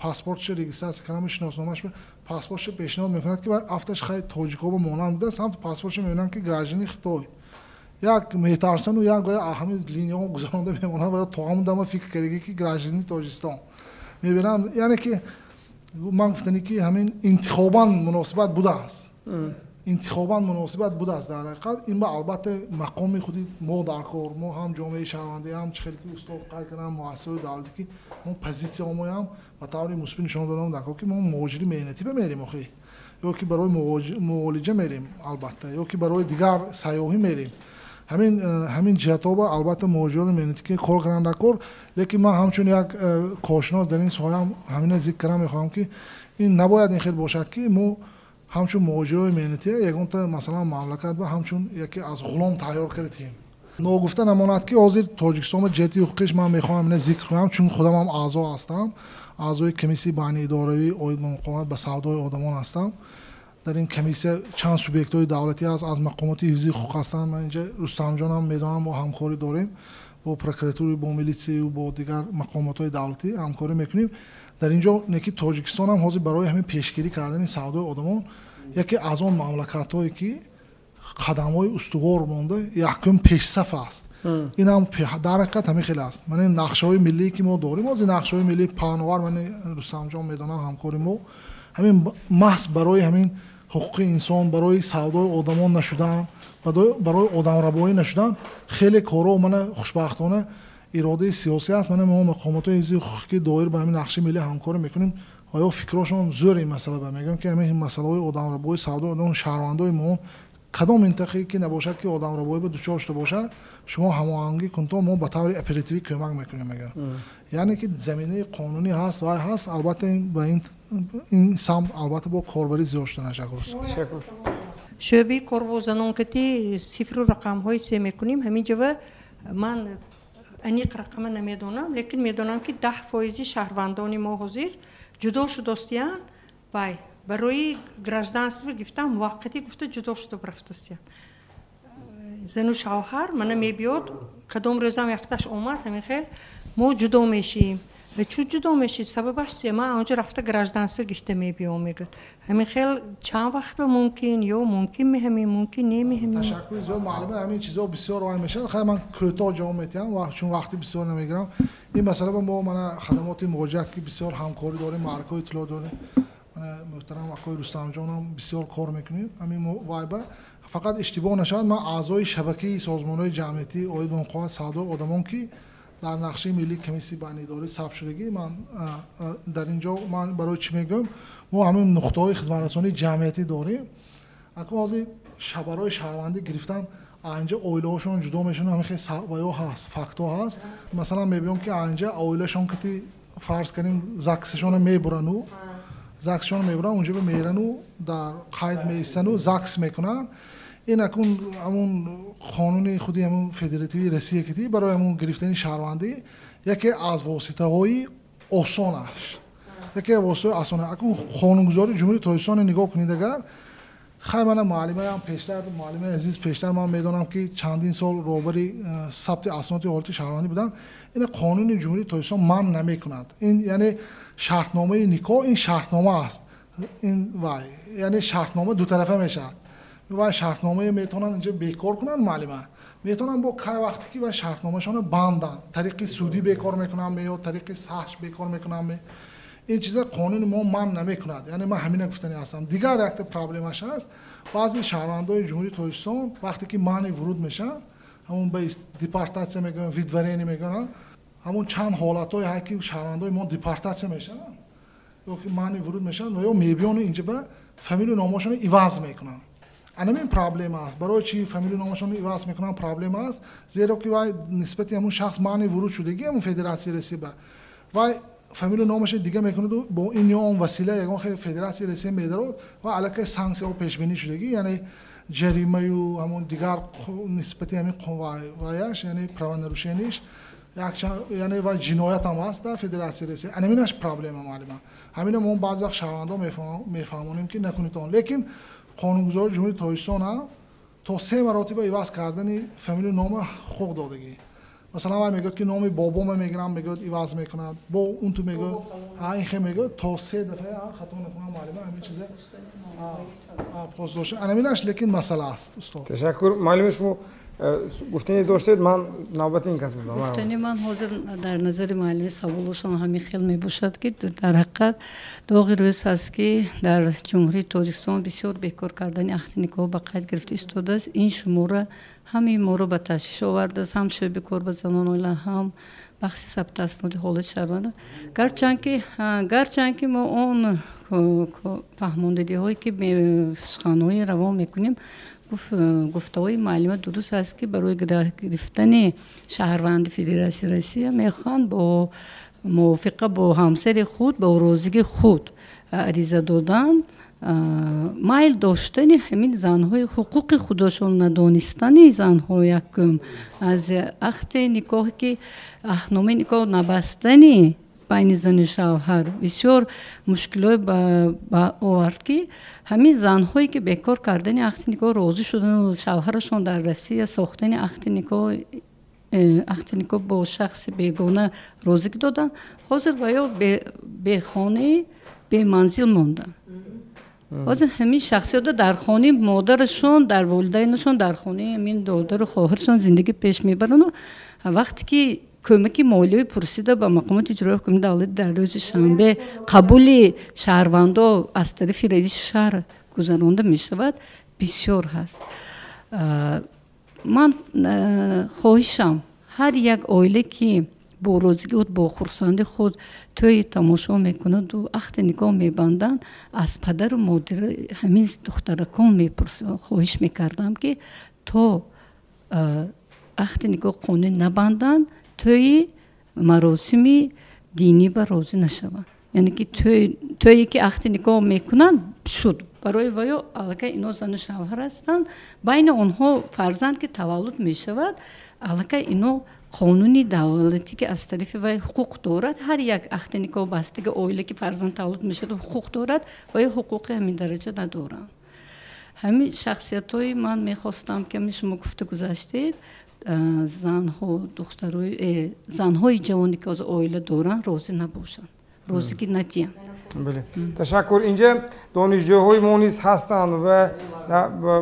паспортша регистрация кардам, шиносномаш, паспортша пешниҳод мекунад, ки афташ хай тоҷикҳо ба монанд будааст. Ҳам ту паспортша мебинанд, ки гражданини Хитой. Як метарсану як ҳамин линияҳо гузаронда мемонанд ва то ҳамун дама фикр кардагӣ, ки гражданини Тоҷикистон мебинанд. Яъне ки ман гуфтанӣ, ки ҳамин интихобан муносибат будааст, интихобан муносибат будааст дар ҳақиқат. Ин ба албатта мақоми худи мо дар кор, мо ҳам ҷомеаи шаҳрвандӣ, ҳам чӣ хеле ки устод қайд кардам, муассисаҳои давлатӣ, ки мо позитсияҳомоям ба таври мусбӣ нишон додам дар кор, ки мо муҳоҷири меҳнатӣ ба мерем охи, ё ки барои муолиҷа мерем, албатта, ё ки барои дигар сайёҳӣ мерем. Ҳамин ҷиҳатҳо ба албатта муҳоҷирони меҳнатӣ ки кор карданд дар кор. Лекин ман ҳамчун як коршинос дар ин соҳаам ҳамина зикр кардам мехоҳам, ки ин набояд ин хел бошад, ки мо ҳамчун муҳоҷирои меҳнатӣ ягонта масалан мамлакат ба ҳамчун яке аз ғулом тайёр кардем. Ногуфта намонад, ки ҳозир Тоҷикистон ҷиҳати ҳуқуқиш ман мехоҳам ина зикр кунам, чун худам ҳам аъзо ҳастам, аъзои комиссияи байниидоравӣ оид ба муқовимат ба савдои одамон ҳастам. Дар ин комиссия чанд субъектҳои давлатӣ аст, аз мақомоти ҳифзи ҳуқуқ ҳастанд. Ман инҷа Рустамҷонам медонам, мо ҳамкорӣ дорем бо прокуратура, бо милитсияю бо дигар мақомотҳои давлатӣ ҳамкорӣ мекунем. Дар ин ҷо неки Тоҷикистон ҳам ҳозир барои ҳамин пешгирӣ кардани савдои одамон яке аз он мамлакатҳое, ки қадамҳои устувор монда, якум пешсаф аст. Ин ҳам дар ҳақиқат ҳамин хел аст. Ман ин нақшаҳои миллие, ки мо дорем, ҳозир нақшаҳои миллии паҳновар, ман Рустамҷон медонам, ҳамкори мо, ҳамин маҳз барои ҳамин ҳуқуқи инсон, барои савдои одамон нашудан, барои одамрабоӣ нашудан хеле корҳо, мана хушбахтона иродаи сиёсӣ аст. Мана мо мақомотҳои ҳифзи ҳуқуқӣ доир ба ҳамин нақшаи миллӣ ҳамкорӣ мекунем ва ё фикрҳошон зӯр ин масъала ба мегӯям, ки ҳамин масъалаҳои одамрабоӣ, савдои одамон, шаҳрвандои мо кадом минтақае ки набошад, ки одамрабоӣ ба дучор шуда бошад, шумо ҳамоҳангӣ кун, то мо ба таври оперативӣ кӯмак мекунем, мегӯям. Яъне ки заминаи қонунӣ ҳаст, вай ҳаст, албатта ба ин самт албатта бо корбарӣ зиёд шуда нашакур. Шӯъбаи кор бо занон кати цифру рақамҳои се мекунем. Ҳамин ҷава ман Аниқ рақама намедонам, лекин медонам, ки 10% шаҳрвандони мо ҳозир ҷудо шудостиянд. Вай барои гражданство гирифтан муваққатӣ гуфта ҷудо шуда рафтостиянд зану шавҳар. Мана мебиёд, кадом рӯзам якташ омад, ҳамин хел: мо ҷудо мешием. Ва чун ҷудо мешид, сабабаш чия? Ман онҷо рафта гражданство гирифта мебиём, мегӯяд. Ҳамин хел чанд вақт ба мумкин ё мумкин меҳамин, мумкин немеҳамин? Ташаккури зиёд, муаллима. Ҳамин чизҳо бисёр вай мешавад. Хай, ман кӯтоҳ ҷавоб метиҳам, чун вақти бисёр намегирам. Ин масъала ба мо, мана, хадамоти муҳоҷират, ки бисёр ҳамкорӣ дорем, маъракаҳои иттилоъ дорем, мана, муҳтарам акои Рустамҷонам, бисёр кор мекунем ҳамин вайба. Фақат иштибоҳ нашавад, ман аъзои шабакаи созмонҳои ҷамъиятӣ оид ба муқовимат савдои одамон, ки дар нақшаи миллии комиссияи байниидорӣ сабт шудагӣ, ман дар ин ҷо ман барои чӣ мегӯям? Мо ҳамин нуқтаҳои хизматрасонии ҷамъиятӣ дорем. Акун ҳозир барои шаҳрвандӣ гирифтан анҷа оилаҳошон ҷудо мешаванд. Ҳамин хел ваё ҳаст, фактҳо ҳаст. Масалан, мебиём, ки анҷа оилашон кати, фарз кардем, ЗАГСашона мебурану, ЗАГСшона мебуранд, унҷо мерану дар қайд меистану ЗАГС мекунанд. Ин акун ҳамун қонуни худи ҳамун Федеративии Россия кити барои ҳамун гирифтани шаҳрвандӣ яке аз воситаҳои осонаш, яке воситаҳои осон. Акун қонунгузории Ҷумҳурии Тоҷикистонро нигоҳ кунед агар. Хай, мана, муаллимаам пештар, муаллимаи азиз пештар, ман медонам, ки чандин сол роҳбари сабти асноди ҳолати шаҳрвандӣ буданд. Ин қонуни Ҷумҳурии Тоҷикистон манъ намекунад. Ин яъне шартномаи никоҳ, ин шартнома аст. Ин вай яъне шартнома дутарафа мешавад. Вай шартномае метавонанд инҷа бекор кунанд, муаллима, метавонанд бо кай вақте ки вай шартномашонро банданд, тариқи судӣ бекор мекунанд ё тариқи саҳш бекор мекунанд. Ин чиза қонуни мо манъ намекунад. Яъне ман ҳамина гуфтани ҳастам. Дигар якта проблемаш ҳаст: баъзе шаҳрвандои Ҷумҳурии Тоҷикистон вақте ки манъи вуруд мешаванд, ҳамун ба депортатсия мегӯянд, выдворение мегӯянд, ҳамун чанд ҳолатҳое ҳаст, ки шаҳрвандои мо депортатсия мешаванд ё ки манъи вуруд мешаванд ва ё мебиёну инҷа ба фамилию номошонро иваз мекунанд. Анамин проблема аст. Барои чи фамилию номашонро иваз мекунанд, проблема аст? Зеро ки вай нисбати ҳамун шахс манъи вуруд шудагӣ ҳамун Федератсияи Россия ба вай фамилию номаша дига мекунаду бо ин ё он васила ягон хеле Федератсияи Россия медарод ва аллакай санксияҳо пешбинӣ шудагӣ, яъне ҷаримаю ҳамун дигар нисбати ҳамин ваяш, яъне правонарушениш, яъне вай ҷиноят ҳам аст дар Федератсияи Россия. Анаминаш проблема, муаллима. Ҳамина мо баъзе вақт шаҳрвандо мефаҳмонем, ки накунед он. Лекин қонунгузори Ҷумҳурии Тоҷикистон ҳам то се маротиба иваз кардани фамилию нома ҳуқуқ додагӣ. Масалан, вай мегӯяд, ки номи бобома мегирам, мегӯяд, иваз мекунад, бо он ту мегӯяд, ин хе мегӯяд, то се дафъа, хато накунам, муаллима, ҳамин чиза посдошта. Анаминаш лекин масъала аст, устод. Ташаккур, муаллима. Шумо гуфтанӣ доштед, ман навбати ин кас будам. Гуфтани ман ҳозир дар назари муаллими саволошон ҳамин хел мебошад, ки дар ҳақиқат доғи рӯз аст, ки дар Ҷумҳурии Тоҷикистон бисёр бекор кардани ахди никоҳ ба қайд гирифта истодааст. Ин шумора ҳамаи моро ба ташвиш овардааст, ҳам шӯъби кор ба занон оила, ҳам бахши сабти асноди ҳолати шаҳрванда. Гарчанд ки мо он фаҳмондидиҳое ки суханҳои равон мекунем, гуфтаҳои муаллима дуруст аст, ки барои гирифтани шаҳрванди Федератсияи Россия мехоҳанд бо мувофиқа бо ҳамсари худ, бо розигии худ ариза додан. Майл доштани ҳамин занҳои ҳуқуқи худашон надонистани занҳо, якум аз ахти никоҳе ки аҳдномаи никоҳ набастани байни зану шавҳар бисёр мушкилҳое ба овард, ки ҳамин занҳое ки бекор кардани ахди никоҳ розӣ шудану шавҳарашон дар Россия сохтани ахди никоҳ бо шахси бегона розигӣ доданд, ҳозир ва ё бехонаи беманзил монданд. Ҳозир ҳамин шахсиёта дар хонаи модарашон, дар волидайнашон, дар хонаи ҳамин додару хоҳарашон зиндагӣ пеш мебаранду вақте ки кӯмаки молиявӣ пурсида ба мақомоти иҷроии ҳукумати давлатӣ дар рӯзи шанбе қабули шаҳрвандо аз тарафи раиси шаҳр гузаронда мешавад, бисёр ҳаст. Ман хоҳишам, ҳар як оила ки бо розигии худ, бо хурсандии худ тӯи тамошо мекунаду ахди никоҳ мебанданд, аз падару модари ҳамин духтаракон хоҳиш мекардам, ки то ахди никоҳ қонунӣ набанданд, тӯи маросими динӣ ба розӣ нашаванд. Яъне ки тӯе ки ахди никоҳ мекунанд, шуд. Барои ваё аллакай ино зану шавҳар ҳастанд, байни онҳо фарзанд ки таваллуд мешавад, аллакай ино қонуни давлатӣ ки аз тарафи вай ҳуқуқ дорад, ҳар як ахти никоҳ бастаги оила ки фарзанд таваллуд мешавад ҳуқуқ дорад, ваё ҳуқуқи ҳамин дараҷа надоранд. Ҳамин шахсиятҳои ман мехостам ки ҳамин шумо гуфта гузаштед, занҳо, духтарои, занҳои ҷавоне ки ҳозир оила доранд, розӣ набошанд, розигӣ надиҳанд. Бале, ташаккур. Инҷа донишҷӯҳои мо низ ҳастанд ва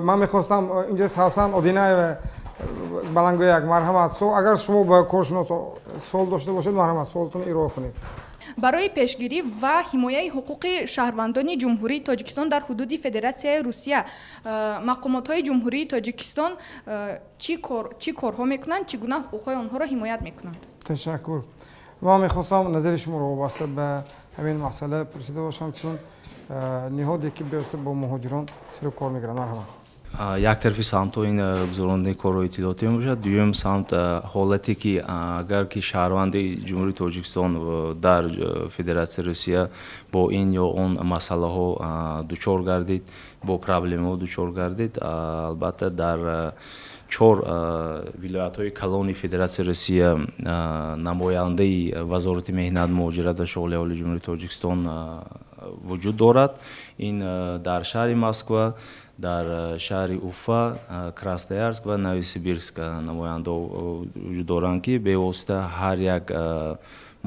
ман мехостам инҷа Савсан Одинаева баландгӯяк, марҳамат. Агар шумо ба коршинос суол дошта бошед, марҳамат, суолтонро ироа кунед. Барои пешгирӣ ва ҳимояи ҳуқуқи шаҳрвандони Ҷумҳурии Тоҷикистон дар ҳудуди Федератсияи Русия мақомотҳои Ҷумҳурии Тоҷикистон чӣ корҳо мекунанд, чӣ гуна ҳуқуқҳои онҳоро ҳимоят мекунанд? Ташаккур. Ман мехостам назари шуморо вобаста ба ҳамин масъала пурсида бошам, чун ниҳоде ки бевосита бо муҳоҷирон сару кор мегирад. Марҳамат. Як тарафи самтҳо ин гузарондани корҳои иттилоотӣ мебошад, дуюм самт ҳолате ки агар ки шаҳрванди Ҷумҳурии Тоҷикистон дар Федератсияи Русия бо ин ё он масъалаҳо дучор гардид, бо проблемаҳо дучор гардид, албатта дар чор вилоятҳои калони Федератсияи Русия намояндаи Вазорати меҳнат, муҳоҷират ва шуғли аҳолии Ҷумҳурии Тоҷикистон вуҷуд дорад. Ин дар шаҳри Москва, дар шаҳри Уфа, Красноярск ва Новосибирск намояндаҳо вуҷуд доранд, ки бевосита ҳар як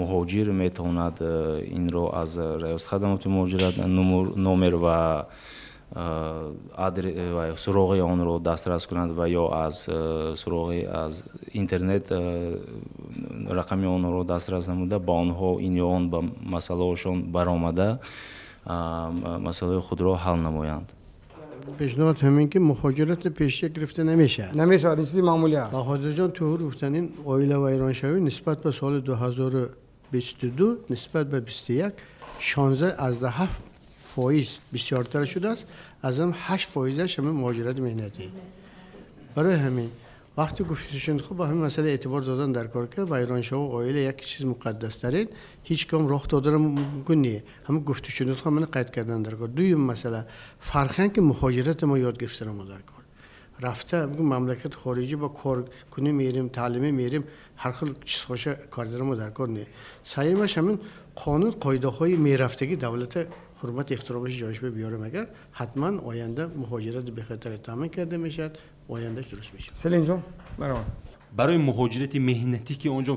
муҳоҷир метавонад инро аз раёсати хадамоти муҳоҷират номер ва суроғи онро дастрас кунад ва ё аз суроғи аз интернет рақами онҳоро дастрас намуда, ба онҳо ин ё он ба масъалаҳошон баромада масъалаи худро ҳал намоянд. Пешниҳод ҳамин ки муҳоҷират пешия гирифта намешавад. Намешавад, ин чизи маъмулӣ аст. Баҳодирҷон туҳур гуфтанд, ин оила вайроншавӣ нисбат ба соли 2022 нисбат ба 21 16.7% бисёртар шудааст, аз он 8%-аш ҳамин муҳоҷирати меҳнатӣ. Барои ҳамин вақте гуфта шуд, хуб ба ҳамин масъала эътибор додан дар кор, ки вайроншавӣ оила як чиз муқаддастарин, ҳеҷ кам роҳ додан мумкин не. Ҳамин гуфта шуд, хуб ман қайд кардан дар кор. Дуюм масъала фарҳанги муҳоҷират мо ёд гирифтан мо дар кор. Рафта мамлакат хориҷӣ ба кор кунӣ мерим, таълимӣ мерим, ҳар хел чизҳоша кардан мо дар кор не. Сеюмаш ҳамин қонун қоидаҳои мерафтагӣ давлат ҳурмат эҳтиромаш ҷояш биёрам, агар ҳатман оянда муҳоҷират бехатар таъмин карда мешавад, оянда дуруст мешавад. Селимҷон, марҳамат. Барои муҳоҷирати меҳнатӣ ки онҷо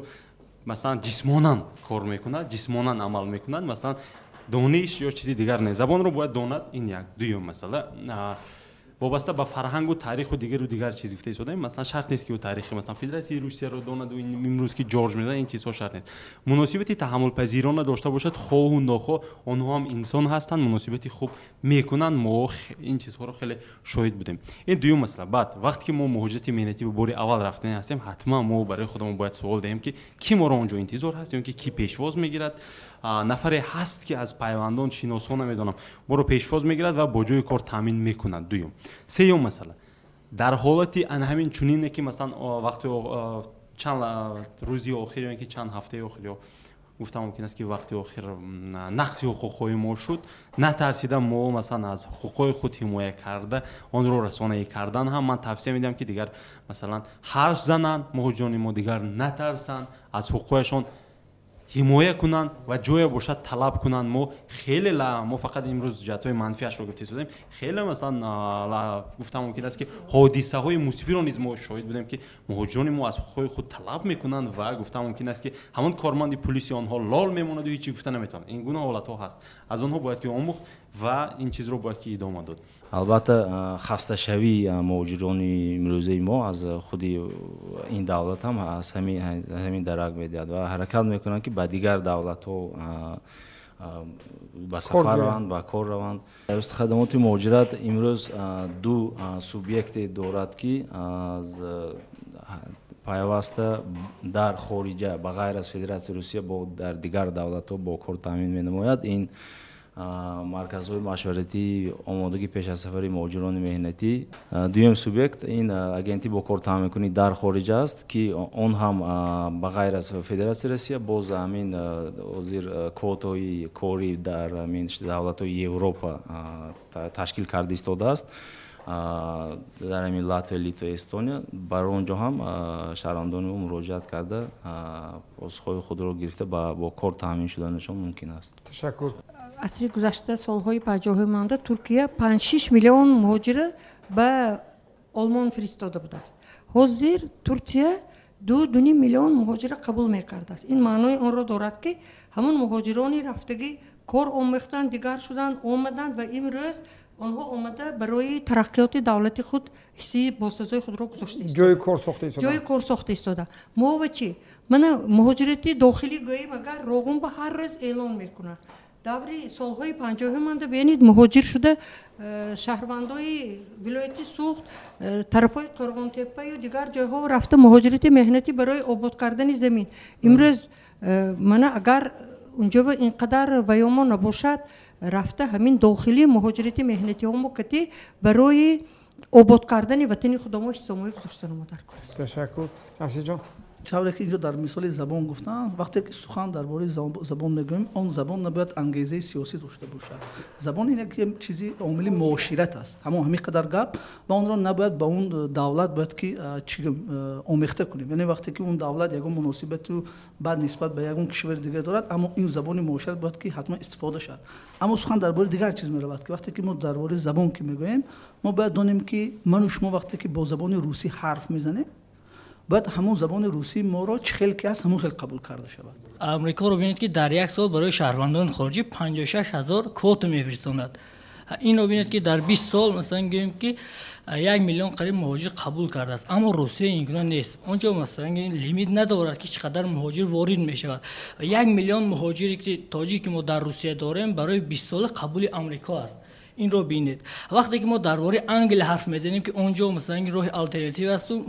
масалан ҷисмонан кор мекунад, ҷисмонан амал мекунад, масалан дониш ё чизи дигар не, забонро бояд донад, ин як. Дуюм масъала вобаста ба фарҳангу таъриху дигару дигар чиз гуфта истодаем, масалан шарт нест ки ӯ таърихи масалан Федератсияи Русияро донад, имрӯз ки Ҷорҷ медонад, ин чизҳо шарт нест. Муносибати таҳаммулпазирона дошта бошад, хоҳу нохоҳ онҳо ҳам инсон ҳастанд, муносибати хуб мекунанд, мо ин чизҳоро хеле шоҳид будем. Ин дуюм масъала. Баъд вақте ки мо муҳоҷирати меҳнатӣ ба бори аввал рафтани ҳастем, ҳатман мо барои худамон бояд суол диҳем, ки кӣ моро онҷо интизор ҳаст ё ки кӣ пешвоз мегирад. Нафаре ҳаст ки аз пайвандон, шиносҳо, намедонам, моро пешвоз мегирад ва бо ҷои кор таъмин мекунад. Дуюм. Сеюм масъала, дар ҳолати ана ҳамин чунине ки масалан вақти чанд рӯзи охир ё ки чанд ҳафтаи охир ё гуфтам мумкин аст ки вақти охир нақси ҳуқуқҳои мо шуд, натарсида мо масалан аз ҳуқуқҳои худ ҳимоя карда онро расонаӣ кардан ҳам ман тавсия медиҳам, ки дигар масалан ҳарф зананд муҳоҷирони мо, дигар натарсанд, аз ҳуқуқҳояшон ҳимоя кунанд ва ҷое бошад талаб кунанд. Мо хеле мо фақат имрӯз ҷиҳатҳои манфиашро гуфта истодем, хеле масалан гуфтам мумкин аст ки ҳодисаҳои мусбиро низ мо шоҳид будем, ки муҳоҷирони мо аз ҳуқуқҳои худ талаб мекунанд ва гуфтам мумкин аст ки ҳамон корманди пулиси онҳо лол мемонаду ҳеҷ чӣ гуфта наметавонад. Ин гуна ҳолатҳо ҳаст, аз онҳо бояд ки омӯхт ва ин чизро бояд ки идома дод. Албатта хасташавии муҳоҷирони имрӯзаи мо аз худи ин давлат ҳам аз ҳамин дарак медиҳад ва ҳаракат мекунанд, ки ба дигар давлатҳо ба сафар раванд, ба кор раванд. Раёсати хадамоти муҳоҷират имрӯз ду субъекте дорад, ки пайваста дар хориҷа ба ғайр аз Федератсияи Русия бо дар дигар давлатҳо бо кор таъмин менамояд. Ин Марказҳои машваратии омодагӣ пеш аз сафари муҳоҷирони меҳнатӣ. Дуюм субъект ин агентӣ бо кор таъминкунӣ дар хориҷ аст, ки он ҳам ба ғайр аз Федератсияи Россия боз ҳамин ҳозир квотаҳои корӣ дар ҳамин давлатҳои Европа ташкил карда истодааст. Дар ҳамин Латвия, Литва, Эстония бар он ҷо ҳам шаҳрвандони мо муроҷиат карда посухҳои худро гирифта бо кор таъмин шуданашон мумкин аст. Ташаккур. Асри гузашта солҳои 50-ҳои монда Туркия 5-6 миллион муҳоҷира ба Олмон фиристода будааст. Ҳозир Туркия 2-2.5 миллион муҳоҷира қабул мекардааст. Ин маънои онро дорад, ки ҳамон муҳоҷирони рафтагӣ кор омӯхтанд, дигар шуданд, омаданд ва имрӯз онҳо омада барои тараққиёти давлати худ ҳиссаи босазои худро гузошта истода. Ҷои кор сохта истода. Ҷои кор сохта истода. Мо ва чӣ? Мана муҳоҷирати дохилӣ гӯем, агар Роғун ба ҳар рӯз эълон мекунад. Даври солҳои 50-ҳои монда бинед, муҳоҷир шуда шаҳрвандои вилояти Суғд, тарафҳои Қӯрғонтеппаю дигар ҷойҳо рафта муҳоҷирати меҳнатӣ барои обод кардани замин. Имрӯз мана агар унҷо ин қадар ваёмо набошад, рафта ҳамин дохилӣ муҳоҷирати меҳнатиҳомо кати барои обод кардани ватани худамо ҳиссомои гузоштанамо дар кор аст. Ташаккур. Ҷамшидҷон. Чавре ки инҷо дар мисоли забон гуфтам, вақте ки сухан дар бораи забон мегӯем, он забон набояд ангезаи сиёсӣ дошта бошад. Забон ин як чизи омили муошират аст. Ҳамон ҳамин қадар гап ва онро набояд ба он давлат бояд ки омехта кунем. Яъне вақте ки он давлат ягон муносибату бад нисбат ба ягон кишвари дигар дорад, аммо ин забони муошират бояд ки ҳатман истифода шавад. Аммо сухан дар бораи дигар чиз меравад, ки вақте ки мо дар бораи забон ки мегӯем, мо бояд донем, ки ману шумо вақте ки бо забони русӣ ҳарф мезанем, бояд ҳамон забони русӣ моро чӣ хел ки аст, ҳамон хел қабул карда шавад. Амрикоро бинед, ки дар як сол барои шаҳрвандони хориҷӣ 56 ҳазор квота мефиристонад. Инро бинед, ки дар 20 сол масалан гӯем, ки 1 миллион қариб муҳоҷир қабул кардааст. Аммо Русия ин гуна нест. Он ҷо масалан лимит надорад, ки чӣ қадар муҳоҷир ворид мешавад. 1 миллион муҳоҷире ки тоҷики мо дар Русия дорем, барои 20 сола қабули Амрико аст. Инро бинед. Вақте ки мо дар бораи Англия ҳарф мезанем, ки он ҷо масалан роҳи алтернатив асту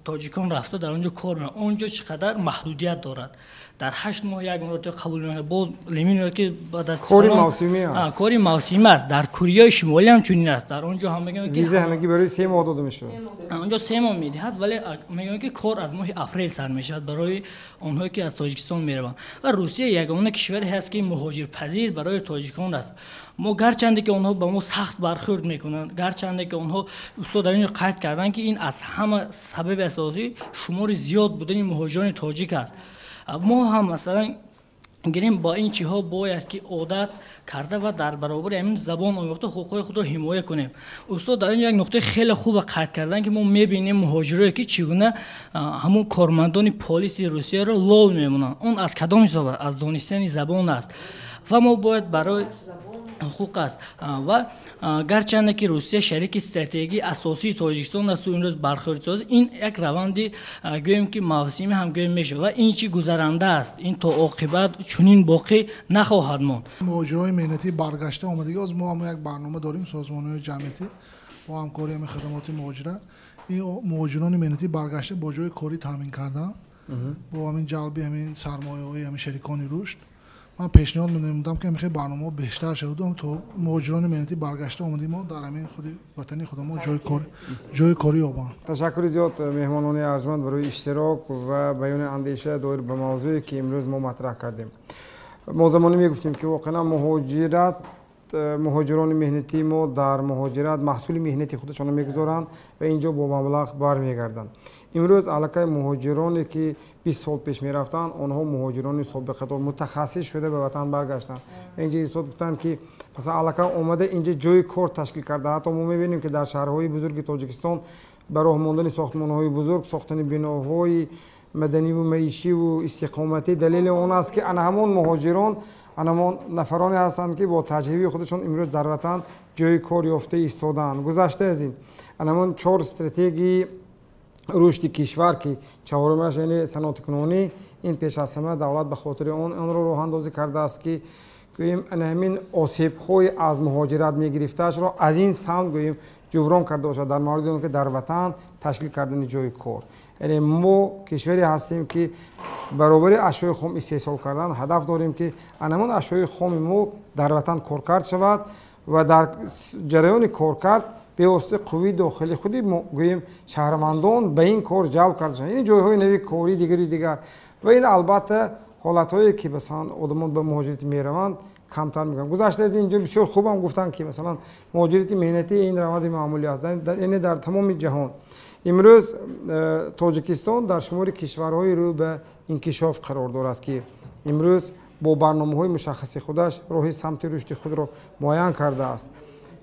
тоҷикон рафта дар он ҷо кор мекунанд, он ҷо чӣ қадар маҳдудият дорад. Дар 8 моҳ як маротиба қабул мекунад. Боз лимит меояд, ки ба даст кори мавсимӣ аст. Кори мавсимӣ аст. Дар Кореяи Шимолӣ ҳам чунин аст. Дар он ҷо ҳам мегӯянд, ки виза ҳамагӣ барои 3 моҳ дода мешавад. Он ҷо 3 моҳ медиҳад, вале мегӯянд, ки кор аз моҳи апрел сар мешавад барои онҳое ки аз Тоҷикистон мераванд. Ва Русия ягона кишваре ҳаст, ки муҳоҷирпазир барои тоҷикон аст. Мо гарчанде ки онҳо ба мо сахт бархӯрд мекунанд, гарчанде ки онҳо устод дар ин қайд карданд, ки ин аз ҳама сабаби асосӣ шумори зиёд будани муҳоҷирони тоҷик аст. Мо ҳам масалан гирем, бо ин чиҳо бояд ки одат карда ва дар баробари ҳамин забон омӯхта ҳуқуқҳои худро ҳимоя кунем. Устод дар ин як нуқтаи хеле хуба қайд карданд, ки мо мебинем муҳоҷирое, ки чӣ гуна ҳамон кормандони полиси Русияро лол мемонанд. Он аз кадом ҳисоб аст? Аз донистани забон аст. Ва мо бояд барои ҳуқуқ аст. Ва гарчанде ки Русия шарики стратегии асосии Тоҷикистон асту имрӯз бархӯрдсоз, ин як раванди гӯем ки мавсимӣ ҳам гӯем мешавад ва ин чи гузаранда аст, ин то оқибат чунин боқӣ нахоҳад монд. Муҳоҷирони меҳнатӣ баргашта омадагӣ, оз мо ҳам як барнома дорем, созмонҳои ҷамъиятӣ бо ҳамкории ҳамин хадамоти муҳоҷират, ин муҳоҷирони меҳнатӣ баргашта бо ҷои корӣ таъмин кардан, бо ҳамин ҷалби ҳамин сармояҳои ҳамин шарикони рушд. Ман пешниҳод менамудам, ки ҳамин барномаҳо бештар шавад, то муҳоҷирони меҳнатӣ баргашта омади мо дар ҳамин худи ватани худамо ҷои корӣ ёбанд. Ташаккури зиёд меҳмонони арҷманд барои иштирок ва баёни андеша доир ба мавзӯе ки имрӯз мо матраҳ кардем. Мо замоне мегуфтем, ки воқеан муҳоҷирони меҳнатии мо дар муҳоҷират маҳсули меҳнати худашонро мегузоранд ва инҷо бо маблағ бармегарданд. Имрӯз аллакай муҳоҷироне ки 20 сол пеш мерафтанд, онҳо муҳоҷирони собиқадор мутахассис шуда ба ватан баргаштанд. Ва инҷо устод гуфтанд, ки масалан аллакай омада инҷо ҷои кор ташкил карда. Ҳатто мо мебинем, ки дар шаҳрҳои бузурги Тоҷикистон ба роҳ мондани сохтмонҳои бузург, сохтани биноҳои маданиву маишиву истиқоматӣ далели он аст, ки ана ҳамон муҳоҷирон, ана ҳамон нафароне ҳастанд, ки бо таҷрибаи худашон имрӯз дар ватан ҷои кор ёфта истодаанд. Гузашта аз ин, ана ҳамон 4 стратегии рушди кишвар, ки чаҳорумаш яъне саноатикунонӣ, ин пеш аз ҳама давлат ба хотири он онро роҳандозӣ кардааст, ки гӯем ана ҳамин осебҳои аз муҳоҷират мегирифтаашро аз ин самт гӯем ҷуброн карда бошад, дар мавриди он ки дар ватан ташкил кардани ҷои кор. Яъне мо кишваре ҳастем, ки баробари ашёи хом истеҳсол кардан ҳадаф дорем, ки анамон ашёи хоми мо дар ватан коркард шавад ва дар ҷараёни коркард бевосита қувваи дохили худи мо, гӯем, шаҳрвандон ба ин кор ҷалб карда шаванд, ин ҷойҳои нави корӣ, дигари дигар. Ва ин албатта ҳолатҳое, ки масалан одамон ба муҳоҷират мераванд, камтар мекунанд. Гузашта аз ин ҷо бисёр хубам гуфтанд, ки масалан муҳоҷирати меҳнатӣ ин раванди маъмулӣ аст, яъне дар тамоми ҷаҳон. Имрӯз Тоҷикистон дар шумори кишварҳои рӯ ба инкишоф қарор дорад, ки имрӯз бо барномаҳои мушаххаси худаш роҳи самти рушди худро муайян кардааст.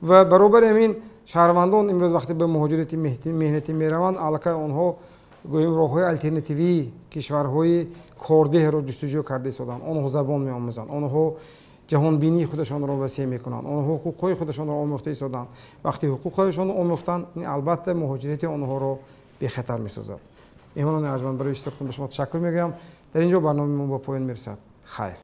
Ва баробари ҳамин шаҳрвандон имрӯз вақте ба муҳоҷирати меҳнатӣ мераванд, аллакай онҳо, гӯем, роҳҳои алтернативии кишварҳои кордеҳро ҷустуҷӯ карда истоданд. Онҳо забон меомӯзанд, онҳо ҷаҳонбинии худашонро васеъ мекунанд, онҳо ҳуқуқҳои худашонро омӯхта истоданд. Вақте ҳуқуқҳояшонро омӯхтанд, ин албатта муҳоҷирати онҳоро бехатар месозад. Меҳмонони арҷманд, барои иштирокатон ба шумо ташаккур мегӯям. Дар ин ҷо барномаи мо ба поён мерасад. Хайр.